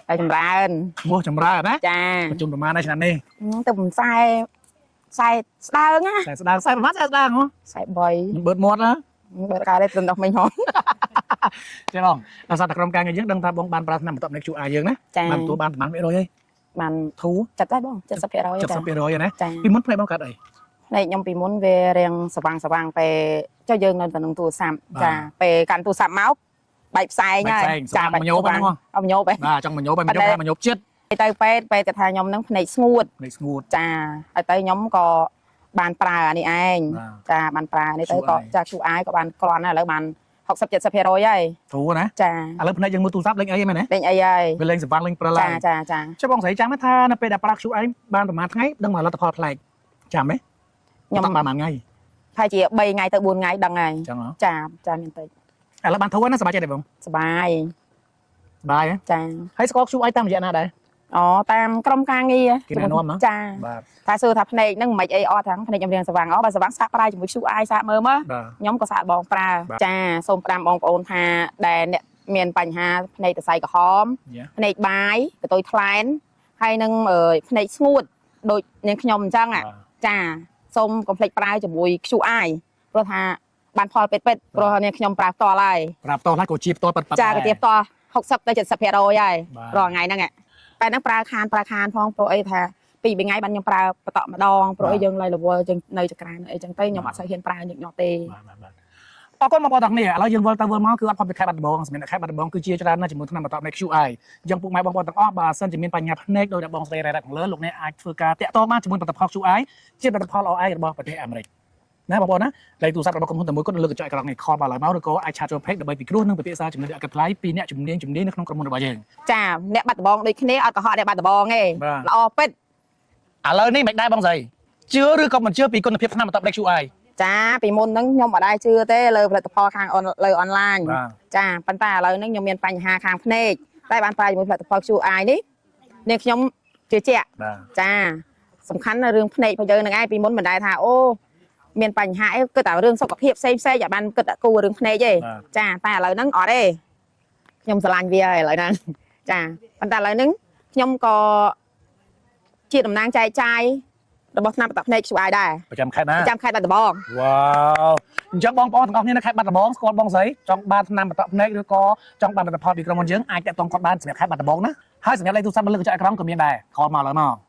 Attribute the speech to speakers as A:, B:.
A: តែចម្រើន
B: ឈ្មោះចម្រើនណា
A: ចា
B: ប្រជុំប្រមាណហើយឆ្នាំនេះ
A: ទៅបំខ្សែខ្សែស្ដើងណា
B: ខ្សែស្ដើងខ្សែប្រមាណខ្សែស្ដើងហ៎
A: ខ្សែ3
B: ខ្ញុំបឺតមាត់ណា
A: បើកើតទេទៅដល់មិញហង
B: ចេះបងដោយសារតែក្រុមការងារយើងដឹងថាបងបានប្រើថ្នាំបន្ទាប់នៃ QR យើងណា
A: ចា
B: បានទទួលបានប្រមាណភាគរយហើយ
A: បាន
B: ធូរ
A: ចិត្តដែរបង70%ចា
B: 70%ហើយណា
A: ចា
B: ពីមុនភ្នែកបងកាត់អី
A: ភ្នែកខ្ញុំពីមុនវារៀងស្វាងស្វាងពេលចុះយើងនៅតែនឹងទូរស័ព្ទ
B: បាទ
A: ចាពេលកាន់ទូរស័ព្ទមកបែកផ្សែង
B: បែក
A: ហើយ
B: ផ្សែងស្វាងមញោបហ្នឹងហ៎
A: អមញោបហ៎
B: បាទចង់មញោបហើយមញោបថាមញោបចិត្ត
A: ទៅពេទ្យពេទ្យគាត់ថាខ្ញុំនឹងភ្នែកស្ងួត
B: ភ្នែកស្ងួត
A: ចាហើយទៅខ្ញុំក៏បានប្រើអានេះឯង
B: បាទ
A: ចាបានប្រើនេះទៅក៏
B: QI
A: ចា QI ក៏បានក្រាន់ដែរឥឡូវបាន60 70%ហើយ
B: ធូរណា
A: ចា
B: ឥឡូវភ្នែកយើងមើលទូរស័ព្ទលេងអីហ្នឹងមែនទេ
A: លេងអីហើយ
B: វាលេងសវាងលេងព្រិល
A: ចា
B: ហើយ
A: ចាចា
B: ចុះបងស្រីចាំទេថានៅពេលដែលប្រើ QR បានប្រហែលថ្ងៃដឹងមកលទ្ធផលប្លែកចាំទេ
A: ខ្ញុំ
B: តាំងបានប្រហែលថ្ងៃ
A: ប្រហែលជា3ថ្ងៃទៅ4ថ្ងៃដឹងហើយ
B: អញ្ចឹងហ៎
A: ចាចាមានតិច
B: ឥឡូវបានធូរហើយណាសប្បាយចិត្តទេបង
A: សប្បាយ
B: សប្បាយហ៎
A: ចា
B: ហើយស្គាល់ QR តាមរយៈណាដែរ
A: អូតាមក្រុមការងារ
B: គេណែនាំហ៎
A: ចា
B: បាទ
A: ថាសួរថាភ្នែកហ្នឹងមិនអីអត់ហ្នឹងភ្នែកខ្ញុំរៀងស្វាងអូបើស្វាងសាកប្រើជាមួយ QI សាកមើលមើល
B: បាទ
A: ខ្ញុំក៏សាកបងប្រើ
B: បាទ
A: ចាសូមផ្ដាំបងប្អូនថាដែលអ្នកមានបញ្ហាភ្នែកសរសៃក្រហម
B: យ៉ា
A: ភ្នែកបាយកតុយថ្លែនហើយនឹងភ្នែកស្ងួតដូចនាងខ្ញុំអញ្ចឹងอะចាសូមកុំភ្លេចប្រើជាមួយ QI ព្រោះថាបានផលពេតពេតៗព្រោះនាងខ្ញុំប្រើផ្ទាល់ហើយ
B: ប្រាប់តោះហើយក៏ជាផ្ទាល់ប៉ិតប៉ិត
A: ចា
B: ដែរ
A: កាទៀបផ្ទាល់60ទៅ70%ហើយ
B: បាទ
A: រាល់ថ្ងៃហ្នឹងอะតែហ្នឹងប្រើខានប្រើខានផងព្រោះអីថាពីរបីថ្ងៃបានខ្ញុំប្រើបន្តម្ដងព្រោះអីយើងឡៃរវល់យើងនៅចក្រានអីចឹងទៅខ្ញុំអត់សូវហ៊ានប្រើញឹកញាប់ទេ
B: បាទបាទបាទអរគុណបងប្អូនទាំងគ្នាឥឡូវយើងវិលទៅវិលមកគឺអត់ផុតពីខេត្តបាត់ដំបងសម្រាប់អ្នកខេត្តបាត់ដំបងគឺជាច្រើនណាស់ជាមួយថ្នាំបន្តនៃ QI អញ្ចឹងពុកម៉ែបងប្អូនទាំងអស់បើសិនជាមានបញ្ហាភ្នែកដោយដែលបងស្រីរ៉ែរ៉ាត់ខាងលើលោកអ្នកអាចធ្វើការតាក់ទងបានជាមួយផលិតផល QI ជាផលិតផលល្អឯករបស់ប្រទេសអាមេរិកណាបងប្អូនណាលេខទូរស័ព្ទរបស់ក្រុមហ៊ុនតែមួយគត់នៅលើកញ្ចក់អេក្រង់នេះ call មកឡើយមកឬក៏អាច chat ចូល page ដើម្បីពិគ្រោះនិងពិភាក្សាជំនួយអកិតថ្លៃពីអ្នកជំនាញជំនាញនៅក្នុងក្រុមហ៊ុនរបស់យើង
A: ចាអ្នកបាត់ដំបងដូចគ្នាអត់កុហកអ្នកបាត់ដំបងទេ
B: បាទ
A: ល្អពិត
B: ឥឡូវនេះមិនដែរបងស្រីជឿឬក៏មិនជឿពីគុណភាពថ្នាំបន្តនៃ QI
A: ចាពីមុនហ្នឹងខ្ញុំអត់ដែរជឿទេលើផលិតផលខាងអនលើអនឡាញ
B: បាទ
A: ចាប៉ុន្តែឥឡូវហ្នឹងខ្ញុំមានបញ្ហាខាងភ្នែកតែបានប្រើជាមួយផលិតផល QI នេះនាងខ្ញុំជឿជាក់
B: បាទ
A: ចាសំខាន់ណារឿងភ្នែករបស់យើងហ្នឹងឯងពីមុនមិនដែរថាអូមានបញ្ហាអីគិតតែរឿងសុខភាពផ្សេងផ្សេងៗอย่าបានគិតតែគួររឿងភ្នែកទេ
B: បាទ
A: ចាតែឥឡូវហ្នឹងអត់ទេខ្ញុំស្រឡាញ់វាហើយឥឡូវហ្នឹងចាប៉ុន្តែឥឡូវហ្នឹងខ្ញុំក៏ជាតំណាងចែកចាយរបស់ថ្នាំបន្តភ្នែក QI ដែរ
B: ប្រចាំខេត្តណា
A: ប្រចាំខេត្តបាត់ដំបង
B: វ៉ាវអញ្ចឹងបងប្អូនទាំងអស់គ្នានៅខេត្តបាត់ដំបងស្គាល់បងស្រីចង់បានថ្នាំបន្តភ្នែកឬក៏ចង់បានផលិតផលពីក្រុមហ៊ុនយើងអាចតាក់ទងគាត់បានសម្រាប់ខេត្តបាត់ដំបងណាហើយសម្រាប់លេខទូរស័ព្ទនៅលើកញ្ចក់អេក្រង់ក៏មានដែរខលមកឡើយមក